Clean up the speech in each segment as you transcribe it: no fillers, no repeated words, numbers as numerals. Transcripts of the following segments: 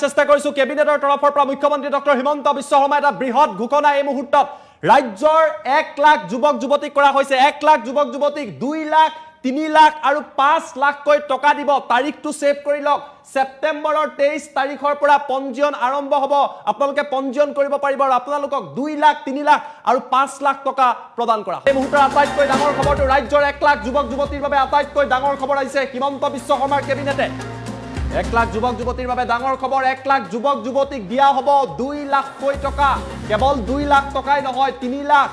চেষ্টা কৰিছো কেবিনেটৰ তৰফৰ পৰা মুখ্যমন্ত্ৰী ডক্টৰ হিমন্ত বিশ্ব শৰ্মা এটা বৃহৎ ঘোষণা এই মুহূৰ্তত ৰাজ্যৰ 1 লাখ যুৱক যুৱতীক কৰা হৈছে 1 লাখ যুৱক যুৱতীক 2 লাখ 3 লাখ আৰু 5 লাখকৈ টকা দিব। তাৰিখটো সেভ কৰি লওক, ছেপ্টেম্বৰৰ 23 তাৰিখৰ পৰা পঞ্জীয়ন আৰম্ভ হ'ব। আপোনালোকে পঞ্জীয়ন কৰিব পাৰিব আৰু আপোনালোকক 2 লাখ 3 লাখ আৰু 5 লাখ টকা প্ৰদান কৰা। এই মুহূৰ্তৰ আটাইতকৈ ডাঙৰ খবৰটো ৰাজ্যৰ 1 লাখ যুৱক যুৱতীৰ বাবে আটাইতকৈ ডাঙৰ খবৰ আহিছে হিমন্ত বিশ্ব শৰ্মাৰ কেবিনেটে। 1 লাখ যুৱক যুৱতীৰ বাবে ডাঙৰ খবৰ, 1 লাখ যুৱক যুৱতীক দিয়া হ'ব 2 লাখকৈ টকা। কেৱল 2 লাখ টকাই নহয়, 3 লাখ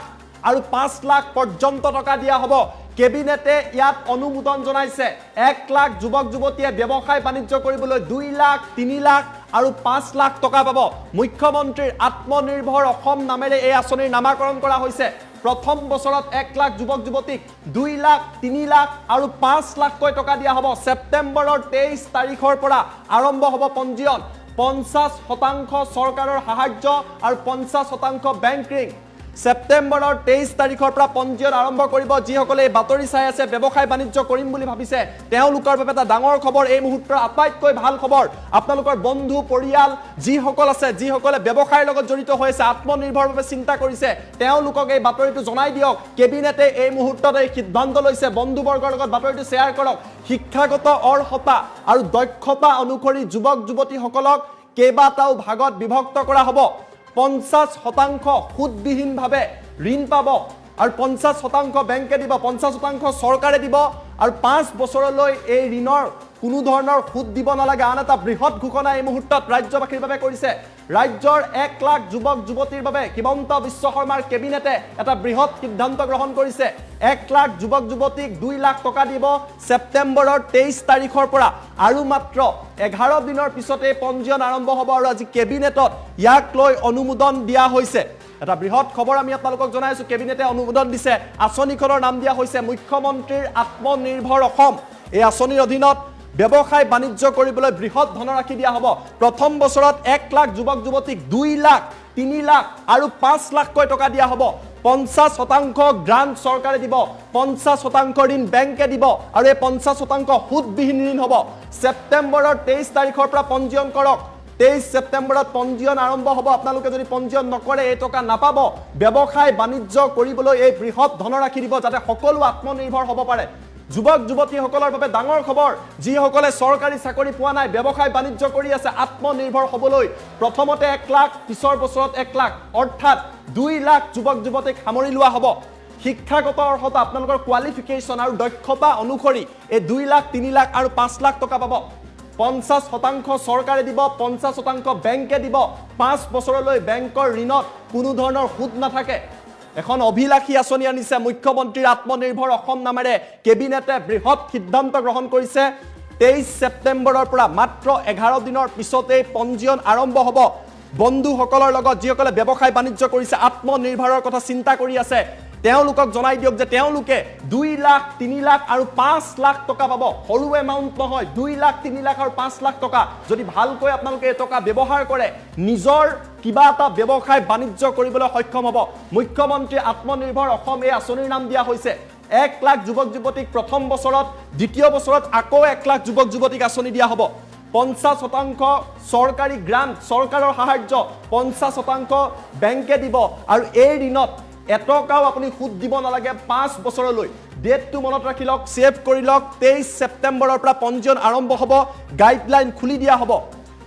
আৰু 5 লাখ পৰ্যন্ত টকা দিয়া হ'ব। কেবিনেটে ইয়াত অনুমোদন জনাইছে। 1 লাখ যুৱক যুৱতীয়ে ব্যৱসায় বাণিজ্য কৰিবলৈ 2 লাখ 3 লাখ আৰু 5 লাখ টকা পাব। মুখ্যমন্ত্ৰীৰ আত্মনিৰ্ভৰ অসম নামেৰে এই আঁচনিৰ নামাকৰণ কৰা হৈছে। প্ৰথম বছৰত 1 লাখ যুৱক যুৱতীক 2 লাখ 3 লাখ আৰু 5 লাখকৈ টকা দিয়া হ'ব। ছেপ্টেম্বৰৰ 23 তাৰিখৰ পৰা আৰম্ভ হ'ব পঞ্জীয়ন। 50% চৰকাৰৰ সাহায্য আৰু 50% বেংক ঋণ। ছেপ্টেম্বৰৰ 23 তাৰিখৰ পৰা পঞ্জীয়ন আৰম্ভ কৰিব। যিসকলে এই বাতৰি চাই আছে, ব্যৱসায় বাণিজ্য কৰিম বুলি ভাবিছে, তেওঁলোকৰ বাবে এটা ডাঙৰ খবৰ এই মুহূৰ্তৰ আটাইতকৈ ভাল খবৰ। আপোনালোকৰ বন্ধু পৰিয়াল যিসকল আছে, যিসকলে ব্যৱসায়ৰ লগত জড়িত হৈ আছে, আত্মনিৰ্ভৰভাৱে চিন্তা কৰিছে, তেওঁলোকক এই বাতৰিটো জনাই দিয়ক। কেবিনেটে এই মুহূৰ্তত এই সিদ্ধান্ত লৈছে। বন্ধুবৰ্গৰ লগত বাতৰিটো শ্বেয়াৰ কৰক। শিক্ষাগত অৰ্হতা আৰু দক্ষতা অনুসৰি যুৱক যুৱতীসকলক কেইবাটাও ভাগত বিভক্ত কৰা হ'ব। 50% সুদবিহীনভাৱে ঋণ পাব আৰু 50% বেংকে দিব, 50% চৰকাৰে দিব আৰু 5 বছৰলৈ এই ঋণৰ কোনো ধৰণৰ সুদ দিব নালাগে। আন এটা বৃহৎ ঘোষণা এই মুহূৰ্তত ৰাজ্যবাসীৰ বাবে কৰিছে। ৰাজ্যৰ 1 লাখ যুৱক যুৱতীৰ বাবে হিমন্ত বিশ্ব শৰ্মাৰ কেবিনেটে এটা বৃহৎ সিদ্ধান্ত গ্ৰহণ কৰিছে। 1 লাখ যুৱক যুৱতীক 2 লাখ টকা দিব ছেপ্টেম্বৰৰ 23 তাৰিখৰ পৰা আৰু মাত্ৰ 11 দিনৰ পিছতে পঞ্জীয়ন আৰম্ভ হ'ব আৰু আজি কেবিনেটত ইয়াক লৈ অনুমোদন দিয়া হৈছে। এটা বৃহৎ খবৰ আমি আপোনালোকক জনাই আছো, কেবিনেটে অনুমোদন দিছে। আঁচনিখনৰ নাম দিয়া হৈছে মুখ্যমন্ত্ৰীৰ আত্মনিৰ্ভৰ অসম। এই আঁচনিৰ অধীনত ব্যৱসায় বাণিজ্য কৰিবলৈ বৃহৎ ধনৰাশি দিয়া হ'ব। প্ৰথম বছৰত 1 লাখ যুৱক যুৱতীক 2 লাখ 3 লাখ আৰু 5 লাখকৈ টকা দিয়া হ'ব। 50% গ্ৰাণ্ট চৰকাৰে দিব, 50% ঋণ বেংকে দিব আৰু এই 50% সুদবিহীন ঋণ হ'ব। ছেপ্টেম্বৰৰ 23 তাৰিখৰ পৰা পঞ্জীয়ন কৰক। 23 ছেপ্টেম্বৰত পঞ্জীয়ন আৰম্ভ হ'ব। আপোনালোকে যদি পঞ্জীয়ন নকৰে এই টকা নাপাব। ব্যৱসায় বাণিজ্য কৰিবলৈ এই বৃহৎ ধনৰাশি দিব যাতে সকলো আত্মনিৰ্ভৰ হ'ব পাৰে। যুৱক যুৱতীসকলৰ বাবে ডাঙৰ খবৰ, যিসকলে চৰকাৰী চাকৰি পোৱা নাই, ব্যৱসায় বাণিজ্য কৰি আছে, আত্মনিৰ্ভৰ হ'বলৈ প্ৰথমতে 1 লাখ, পিছৰ বছৰত 1 লাখ, অৰ্থাৎ 2 লাখ যুৱক যুৱতীক সামৰি লোৱা হ'ব। শিক্ষাগত অৰ্হতা, আপোনালোকৰ কোৱালিফিকেশ্যন আৰু দক্ষতা অনুসৰি এই 2 লাখ 3 লাখ আৰু 5 লাখ টকা পাব। 50% চৰকাৰে দিব, 50% বেংকে দিব। 5 বছৰলৈ বেংকৰ ঋণত কোনো ধৰণৰ সুদ নাথাকে। এখন অভিলাষী আঁচনি আনিছে মুখ্যমন্ত্ৰীৰ আত্মনিৰ্ভৰ অসম নামেৰে। কেবিনেটে বৃহৎ সিদ্ধান্ত গ্ৰহণ কৰিছে। 23 ছেপ্টেম্বৰৰ পৰা মাত্ৰ 11 দিনৰ পিছতেই পঞ্জীয়ন আৰম্ভ হ'ব। বন্ধুসকলৰ লগত যিসকলে ব্যৱসায় বাণিজ্য কৰিছে, আত্মনিৰ্ভৰৰ কথা চিন্তা কৰি আছে, তেওঁলোকক জনাই দিয়ক যে তেওঁলোকে 2 লাখ 3 লাখ আৰু 5 লাখ টকা পাব। সৰু এমাউণ্ট নহয়, 2 লাখ 3 লাখ আৰু 5 লাখ টকা। যদি ভালকৈ আপোনালোকে এই টকা ব্যৱহাৰ কৰে, নিজৰ কিবা এটা ব্যৱসায় বাণিজ্য কৰিবলৈ সক্ষম হ'ব। মুখ্যমন্ত্ৰী আত্মনিৰ্ভৰ অসম এই আঁচনিৰ নাম দিয়া হৈছে। 1 লাখ যুৱক যুৱতীক প্ৰথম বছৰত, দ্বিতীয় বছৰত আকৌ 1 লাখ যুৱক যুৱতীক আঁচনি দিয়া হ'ব। 50% চৰকাৰী গ্ৰাণ্ট, চৰকাৰৰ সাহায্য, 50% বেংকে দিব আৰু এই ঋণত এটকাও আপুনি সুদ দিব নালাগে 5 বছৰলৈ। ডেটটো মনত ৰাখি লওক, ছেভ কৰি লওক। 23 ছেপ্টেম্বৰৰ পৰা পঞ্জীয়ন আৰম্ভ হ'ব, গাইডলাইন খুলি দিয়া হ'ব।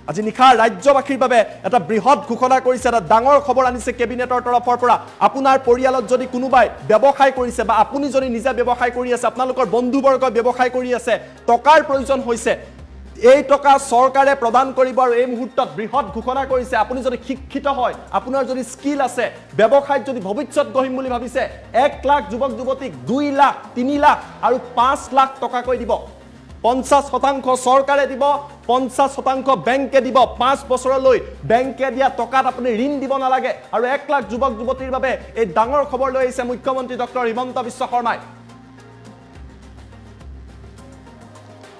আজি নিশা ৰাজ্যবাসীৰ বাবে এটা বৃহৎ ঘোষণা কৰিছে, এটা ডাঙৰ খবৰ আনিছে কেবিনেটৰ তৰফৰ পৰা। আপোনাৰ পৰিয়ালত যদি কোনোবাই ব্যৱসায় কৰিছে বা আপুনি যদি নিজে ব্যৱসায় কৰি আছে, আপোনালোকৰ বন্ধুবৰ্গই ব্যৱসায় কৰি আছে, টকাৰ প্ৰয়োজন হৈছে, এই টকা চৰকাৰে প্ৰদান কৰিব আৰু এই মুহূৰ্তত বৃহৎ ঘোষণা কৰিছে। আপুনি যদি শিক্ষিত হয়, আপোনাৰ যদি স্কিল আছে, ব্যৱসায়ত যদি ভৱিষ্যত গঢ়িম বুলি ভাবিছে, 1 লাখ যুৱক যুৱতীক 2 লাখ 3 লাখ আৰু 5 লাখ টকাকৈ দিব। 50% চৰকাৰে দিব, 50% বেংকে দিব। 5 বছৰলৈ বেংকে দিয়া টকাত আপুনি ঋণ দিব নালাগে। আৰু 1 লাখ যুৱক যুৱতীৰ বাবে এই ডাঙৰ খবৰ লৈ আহিছে মুখ্যমন্ত্ৰী ডক্টৰ হিমন্ত বিশ্ব শৰ্মাই।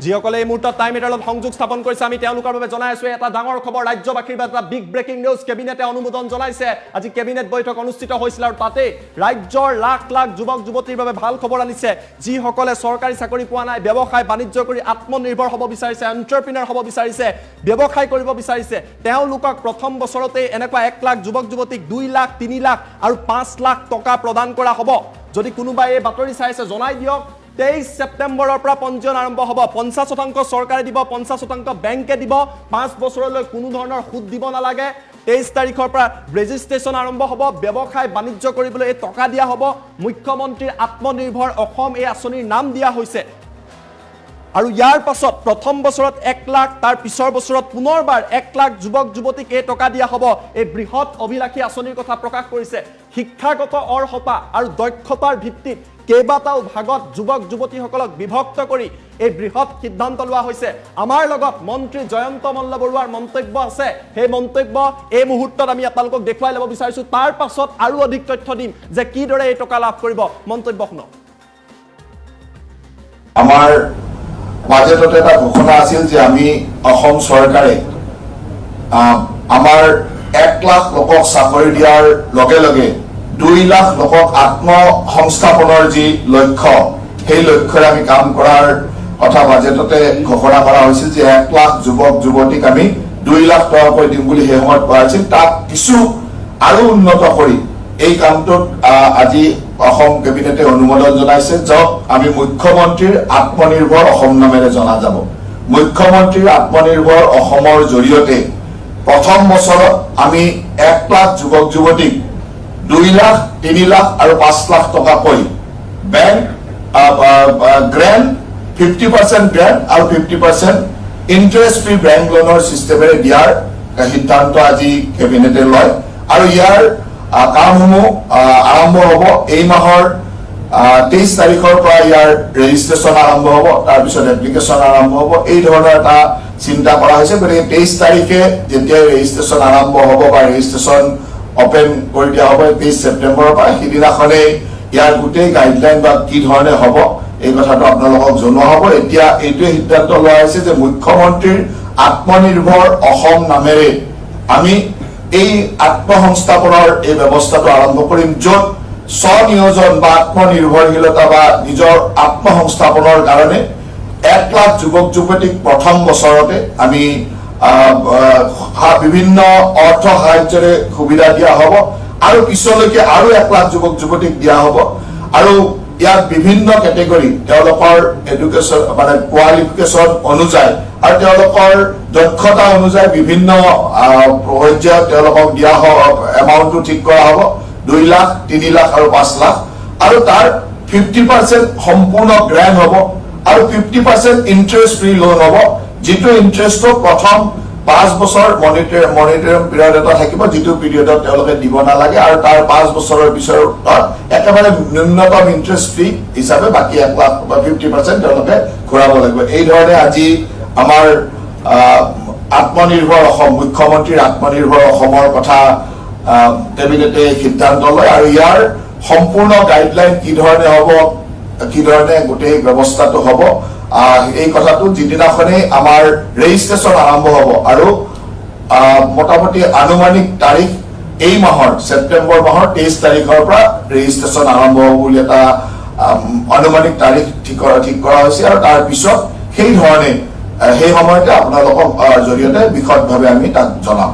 যিসকলে এই মুহূৰ্তত টাইম এটাৰত সংযোগ স্থাপন কৰিছে, আমি তেওঁলোকৰ বাবে জনাই আছো এটা ডাঙৰ খবৰ। ৰাজ্যবাসীৰ বাবে এটা বিগ ব্ৰেকিং নিউজ। কেবিনেটে অনুমোদন জনাইছে। আজি কেবিনেট বৈঠক অনুষ্ঠিত হৈছিল আৰু তাতেই ৰাজ্যৰ লাখ লাখ যুৱক যুৱতীৰ বাবে ভাল খবৰ আনিছে। যিসকলে চৰকাৰী চাকৰি পোৱা নাই, ব্যৱসায় বাণিজ্য কৰি আত্মনিৰ্ভৰ হ'ব বিচাৰিছে, এণ্টাৰপ্ৰিনাৰ হ'ব বিচাৰিছে, ব্যৱসায় কৰিব বিচাৰিছে, তেওঁলোকক প্ৰথম বছৰতেই এনেকুৱা 1 লাখ যুৱক যুৱতীক 2 লাখ, 3 লাখ আৰু 5 লাখ টকা প্ৰদান কৰা হ'ব। যদি কোনোবাই এই বাতৰি চাইছে জনাই দিয়ক। 23 ছেপ্টেম্বৰৰ পৰা পঞ্জীয়ন আৰম্ভ হ'ব। 50% চৰকাৰে দিব, 50% বেংকে দিব। 5 বছৰলৈ কোনো ধৰণৰ সুদ দিব নালাগে। 23 তাৰিখৰ পৰা ৰেজিষ্ট্ৰেশ্যন আৰম্ভ হ'ব। ব্যৱসায় বাণিজ্য কৰিবলৈ এই টকা দিয়া হ'ব। মুখ্যমন্ত্ৰীৰ আত্মনিৰ্ভৰ অসম এই আঁচনিৰ নাম দিয়া হৈছে। আৰু ইয়াৰ পাছত প্ৰথম বছৰত 1 লাখ, তাৰ পিছৰ বছৰত পুনৰবাৰ 1 লাখ যুৱক যুৱতীক এই টকা দিয়া হ'ব। এই বৃহৎ অভিলাষী আঁচনিৰ কথা প্ৰকাশ কৰিছে। শিক্ষাগত অৰ্হতা আৰু দক্ষতাৰ ভিত্তিত কেইবাটাও ভাগত যুৱক যুৱতীসকলক বিভক্ত কৰি এই বৃহৎ সিদ্ধান্ত লোৱা হৈছে। আমাৰ লগত মন্ত্ৰী জয়ন্ত মল্ল বৰুৱাৰ মন্তব্য আছে। সেই মন্তব্য এই মুহূৰ্তত আমি আপোনালোকক দেখুৱাই ল'ব বিচাৰিছোঁ। তাৰ পাছত আৰু অধিক তথ্য দিম যে কিদৰে এই টকা লাভ কৰিব। মন্তব্য শুনক। আমাৰ বাজেটত এটা ঘোষণা আছিল যে আমি অসম চৰকাৰে আমাৰ 1 লাখ লোকক চাকৰি দিয়াৰ লগে লগে 2 লাখ লোকক আত্মসংস্থাপনৰ যি লক্ষ্য, সেই লক্ষ্যৰে আমি কাম কৰাৰ কথা বাজেটতে ঘোষণা কৰা হৈছিল যে 1 লাখ যুৱক যুৱতীক আমি 2 লাখ টকাকৈ দিম বুলি সেই সময়ত কোৱা হৈছিল। তাক কিছু আৰু উন্নত কৰি এই কামটোত আজি অসম কেবিনেটে অনুমোদন জনাইছে, য'ত আমি মুখ্যমন্ত্ৰীৰ আত্মনিৰ্ভৰ অসম নামেৰে জনা যাব। মুখ্যমন্ত্ৰীৰ আত্মনিৰ্ভৰ অসমৰ জৰিয়তে প্ৰথম বছৰত আমি 1 লাখ যুৱক যুৱতীক 2 লাখ, 3 লাখ আৰু 5 লাখ টকাকৈ বেংক গ্ৰেণ্ট, 50% গ্ৰেণ্ট আৰু 50% ইণ্টাৰেষ্ট ফ্ৰী বেংক লোনৰ চিষ্টেমেৰে দিয়াৰ সিদ্ধান্ত আজি কেবিনেটে লয়। আৰু ইয়াৰ কামসমূহ আৰম্ভ হ'ব এই মাহৰ 23 তাৰিখৰ পৰা। ইয়াৰ ৰেজিষ্ট্ৰেশ্যন আৰম্ভ হ'ব, তাৰপিছত এপ্লিকেশ্যন আৰম্ভ হ'ব। এই ধৰণৰ এটা চিন্তা কৰা হৈছে। গতিকে 23 তাৰিখে যেতিয়া ৰেজিষ্ট্ৰেশ্যন আৰম্ভ হ'ব বা ৰেজিষ্ট্ৰেশ্যন অপেন কৰি দিয়া হ'ব 23 ছেপ্টেম্বৰৰ পৰা, সিদিনাখনেই ইয়াৰ গোটেই গাইডলাইন বা কি ধৰণে হ'ব এই কথাটো আপোনালোকক জনোৱা হ'ব। এতিয়া এইটোৱে সিদ্ধান্ত লোৱা হৈছে যে মুখ্যমন্ত্ৰীৰ আত্মনিৰ্ভৰ অসম নামেৰে আমি এই আত্মসংস্থাপনৰ এই ব্যৱস্থাটো আৰম্ভ কৰিম, য'ত স্বনিয়োজন বা আত্মনিৰ্ভৰশীলতা বা নিজৰ আত্মসংস্থাপনৰ কাৰণে 1 লাখ যুৱক যুৱতীক প্ৰথম বছৰতে আমি বিভিন্ন অৰ্থ সাহায্যৰে সুবিধা দিয়া হ'ব আৰু পিছলৈকে আৰু 1 লাখ যুৱক যুৱতীক দিয়া হ'ব। আৰু ইয়াত বিভিন্ন কেটেগৰী, তেওঁলোকৰ এডুকেশ্যন মানে কোৱালিফিকেশ্যন অনুযায়ী আৰু তেওঁলোকৰ দক্ষতা অনুযায়ী বিভিন্ন পৰ্যায়ত তেওঁলোকক দিয়া এমাউণ্টটো ঠিক কৰা হ'ব, 2 লাখ, 3 লাখ আৰু 5 লাখ। আৰু তাৰ 50% সম্পূৰ্ণ গ্ৰেণ্ট হ'ব আৰু 50% ইণ্টাৰেষ্ট ফ্ৰী লোন হ'ব, যিটো ইণ্টাৰেষ্টটো প্ৰথম 5 বছৰ মনিটৰিং পিৰিয়ড এটা থাকিব, যিটো পিৰিয়ডত তেওঁলোকে দিব নালাগে। আৰু তাৰ 5 বছৰৰ পিছত একেবাৰে ন্যূনতম ইণ্টাৰেষ্ট ফ্ৰী হিচাপে বাকী 1 লাখ বা 50% তেওঁলোকে ঘূৰাব লাগিব। এই ধৰণে আজি আমাৰ আত্মনিৰ্ভৰ অসম, মুখ্যমন্ত্ৰীৰ আত্মনিৰ্ভৰ অসমৰ কথা কেবিনেটে সিদ্ধান্ত লয়। আৰু ইয়াৰ সম্পূৰ্ণ গাইডলাইন কি ধৰণে হ'ব, কি ধৰণে গোটেই ব্যৱস্থাটো হ'ব, এই কথাটো যিদিনাখনেই আমাৰ ৰেজিষ্ট্ৰেশ্যন আৰম্ভ হ'ব আৰু মোটামুটি আনুমানিক তাৰিখ এই মাহৰ ছেপ্টেম্বৰ মাহৰ 23 তাৰিখৰ পৰা ৰেজিষ্ট্ৰেশ্যন আৰম্ভ হ'ব বুলি এটা আনুমানিক তাৰিখ ঠিক কৰা হৈছে। আৰু তাৰ পিছত সেই ধৰণে সেই সময়তে আপোনালোকক জৰিয়তে বিশদভাৱে আমি তাক জনাম।